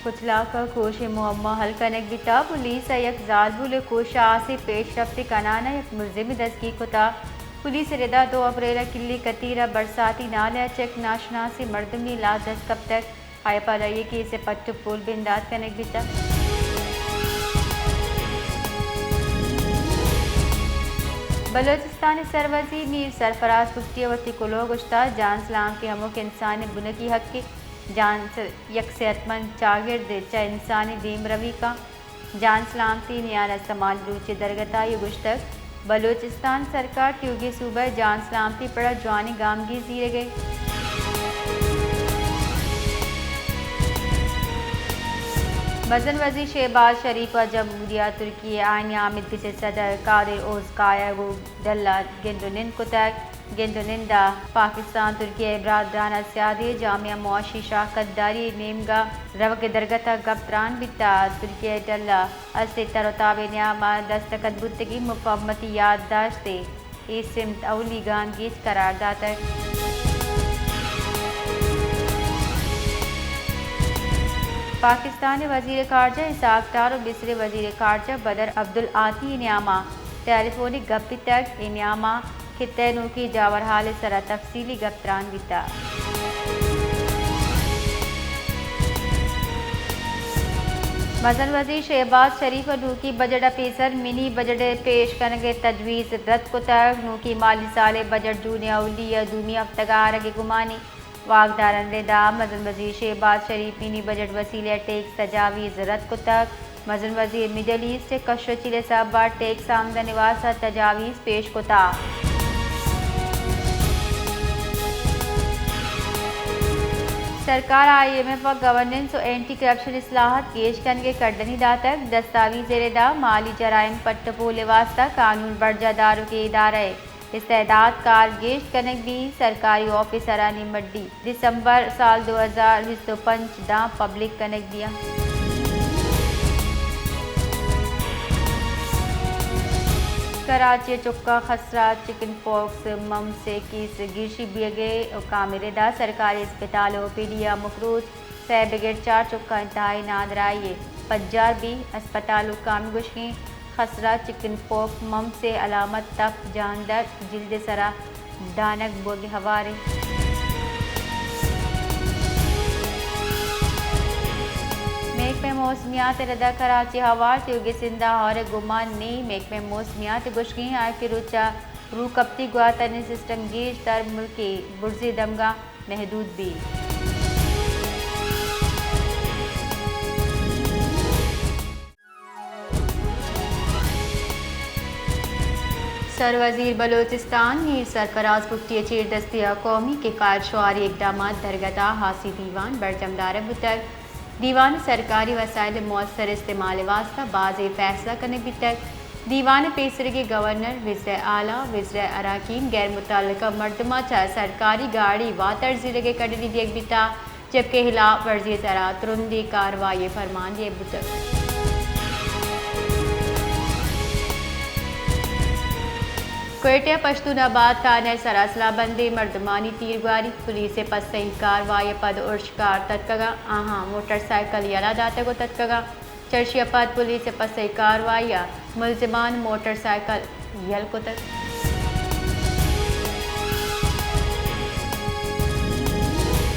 کچلاک ء کوش ء معما حل کنگ بیتگ، پولیس ء یک زالبول ء کوش ء ہاسیں پیش رپتے کنان ء یک ملزمے دستگیر کتگ۔ پولیس ء ردا دو اپریل ء کلی کتیر ء برساتی نالہ ء چہ یک ناشناسیں مردمے لاش دست کپتگ۔ آئی ء پد آئی ء کیس ء پٹ ء پول بندات کنگ بیتگ۔ بلوچستان ء سروزیر میر سرفراز بگٹی ء وتی کلوہ گوشتگ، جان سلامتی ہمک انسان ء بنکی حقے۔ جان س-، یک صحت مند چاگرد چہ انسانی دیمروی کن۔ جان سلامتی نیان استمان بلوچ ء درگت ء آئی ء گوشتگ، بلوچستان سرکار تیوگیں صوبہ ء جان سلامتی پڑا جوانیں گامگیج زیرگ ء۔ مزن وزیر شہباز شریف ء جمہوریہ ترکی ء آئین عامدگچ ء صدر قادر اوزکایا گوں ڈل ء گند ء نند کتگ۔ گند ء نند ء پاکستان ترکیہ ء برادران ء سیادی ء جامع معاشی شراکت داری ء نیمگ ء روگ ء درگت ء گپ تران بیتگ۔ ترکیہ ء ڈل ء ہستیں تر ء تاب ء نیام ء دستخط بوتگیں مفاہمتی یادداشت ء اے سمت اولی گامگیج قرار داتگ۔ پاکستان ء وزیر خارجہ اسحاق ڈار ء مصر ء وزیر خارجہ بدر عبدالعاطی ء نیام ء ٹیلی فونک گپ بیتگ۔ اے نیام ء خطہ ء نوکیں جاورحال ء سرا تفصیلی گپ تران بیتگ۔ مزن وزیر شہباز شریف ء نوکیں بجٹ ء پیسر منی بجٹ ء پیش کنگ ء تجویز رد کتگ۔ نوکیں مالی سال ء بجٹ جون ء اولی ء دومی ہفتگ ء آرگ ء گمانی واکدارانی ردا۔ مزن وزیر شہباز شریف منی بجٹ وسیلہ ء ٹیکس تجاویز رد کتگ۔ مزن وزیر مڈل ایسٹ ء کش ء چیل ء سبب ء ٹیکس آمدن ء واستہ تجاویز پیش کتگ۔ سرکار آئی ایم ایف ء گورننس ء اینٹی کرپشن اصلاحات گیش کنگ ء کڈنی داتگ۔ دستاویز ء ردا مالی جرائم پٹ ء پول ء واستہ قانون برجاہ داروکیں ادارہ ء استعداد کار گیشت کنگ بیت۔ سرکاری آفیسرانی مڈی دسمبر سال دو ہزار بیست ء پنچ داں پبلک کنگ بیت۔ کراچی ء چکاں خسرہ چکن پاکس ممپس ء کیس گیشی بیگ ء حکام ء ردا سرکاری اسپتال ء او پی ڈی ء ہمک روچ سئے بگر چار چکاں انتہائی نادراہی ء پجار بیت۔ ہسپتال حکام ء گوشگیں خسرہ چکن پوک ممپس ء علامت تپ، جان درد، جلد ء سرا دانگ بوگ ء ہوار انت۔ محکمہ موسمیات ء ردا کراچی ہوار، تیوگیں سندھ ء ہور ء گمان نی۔ محکمہ موسمیات ء گوشگیں آ کہ روچ ء روکپتی گواتانی سسٹم گیش تر ملک ء برزی دمگاں محدود بیت۔ سروزیر بلوچستان میر سرفراز بگٹی ء چیردستی ء قومی کفایت شعاری اقدامات درگت ء ہاسی دیوان برجم دارگ بوتگ۔ دیوان ء سرکاری وسائل ء مؤثر استعمال ء واستہ بازیں فیصلہ کنگ بیتگ۔ دیوان ء پیسریگیں گورنر، وزرائے اعلی، وزرائے اراکین، غیر متعلقہ مردماں چہ سرکاری گاڑی واتر زیرگ ء کڈنی دیگ بیتگ، جبکہ ہلاپ ورزی ء سرا ترندیں کاروائی ء پرمان دیگ بوتگ۔ کوئٹہ ء پشتون آباد تھانہ ء سرا سلاہ بندیں مردمانی تیرگواری، پولیس ء پسنی کاروائی ء پد ارشکار تتکگاں، آہاں موٹر سائیکل یلہ داتگ ء تتکگاں۔ چرشی ء پد پولیس ء پسنی کاروائی ء ملزمان موٹر سائیکل یل کتگ۔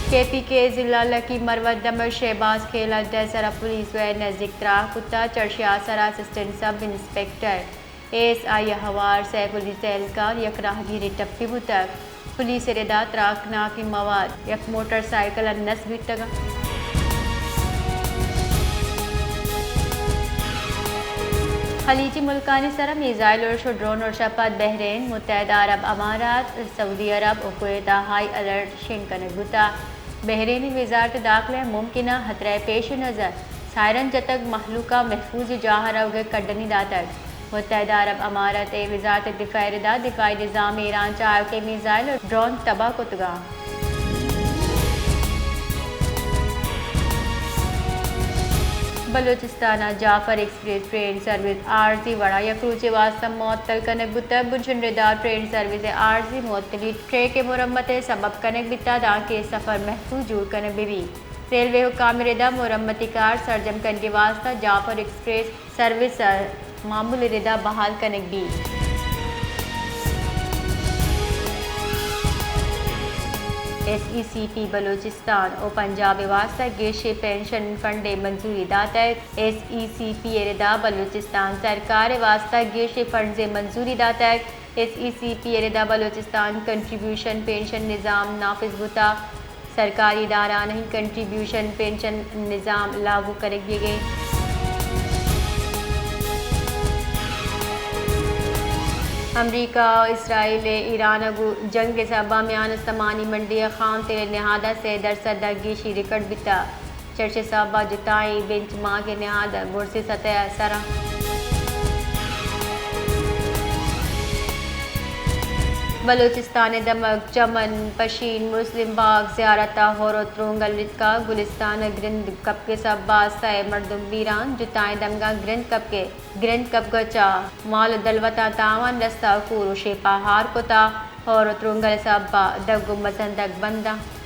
کے پی کے ضلع لکی مروت دمگ شہباز کھیل اڈہ ء سرا پولیس وین نزیک تراک کتگ۔ چرشی آسر اسسٹنٹ سب انسپکٹر اے ایس آئی ء ہوار سیف علی سیلکار یک راہگیرے ٹپی بوتگ۔ پولیس ء ردا تراکناکیں مواد یک موٹر سائیکل ء نصب بیتگ انت۔ خلیجی ملکانی سرا میزائل ارش و ڈرون ارش ء پد بحرین، متحدہ عرب امارات، سعودی عرب و کویت ء ہائی الرٹ شنگ کنگ بوتگ۔ بحرینی وزارت داخلہ ء ممکنہ خطرہ ء پیش نظر سائرن جتگ، مخلوق ء محفوظ جاہ ء روگ ء کڈنی داتگ۔ متحدہ عرب امارات ء وزارت دفاع ء ردا دفاعی نظام ایران چہ آیوکیں میزائل و ڈرون تباہ کتگ انت۔ بلوچستان ء جعفر ایکسپریس ٹرین سروس عارضی وڑا یک روچے واستہ معطل کنگ بوتگ۔ بنشن ردا ٹرین سروس ء عارضی معطلی ٹریک ء مرمت ء سبب کنگ بیتگ، دانکہ سفر محفوظ جوڑ کنگ بہ بیت۔ ریلوے حکام ءِ ردا مرمتی کار سرجم کنگی واسطہ جعفر ایکسپریس سروس ءَ معمولی ردا بحال کنگ بیت۔ ایس ای سی پی بلوچستان ءَ پنجاب ءِ واسطہ گیشیں پنشن فنڈ ءِ منظوری داتگ۔ ایس ای سی پی ءِ ردا بلوچستان سرکار ءِ واسطہ گیشیں فنڈز ءِ منظوری داتگ۔ ایس ای سی پی ءِ ردا بلوچستان کنٹریبیوشن پنشن نظام نافذ بوتگ۔ سرکاری ادارہانی کنٹریبیوشن پنشن نظام لاگو کنگ بیگ ءَ۔ امریکہ ءُ اسرائیل ءِ ایران ءَ گوں جنگ ءِ سبب ءَ میان استمانی منڈی ءِ خام تیل ءِ نہاد ءَ سے درسد ءَ گیشی ریکارڈ بیتگ۔ چرچ ءِ سبب ءَ جتائیں بنچ مارک ءِ نہاد برز ءِ سطح ءَ سر اَنت۔ بلوچستان ءِ دمگ چمن، پشین، مسلم باغ، زیارت ءَ ہور ءُ ترونگل رتکگ، گلستان ءَ گرند کپگ ءِ سبب ءَ سئے مردم بیران، جتائیں دمگاں گرند کپگ ءِ، گرند کپگ ءَ چہ مال ءُ دلوتاں تاوان رستہ، کور ءُ شیپ ءَ ہار کتہ، ہور ءُ ترونگل ءِ سبب ءَ دگ ءُ مزن دگ بند اَنت۔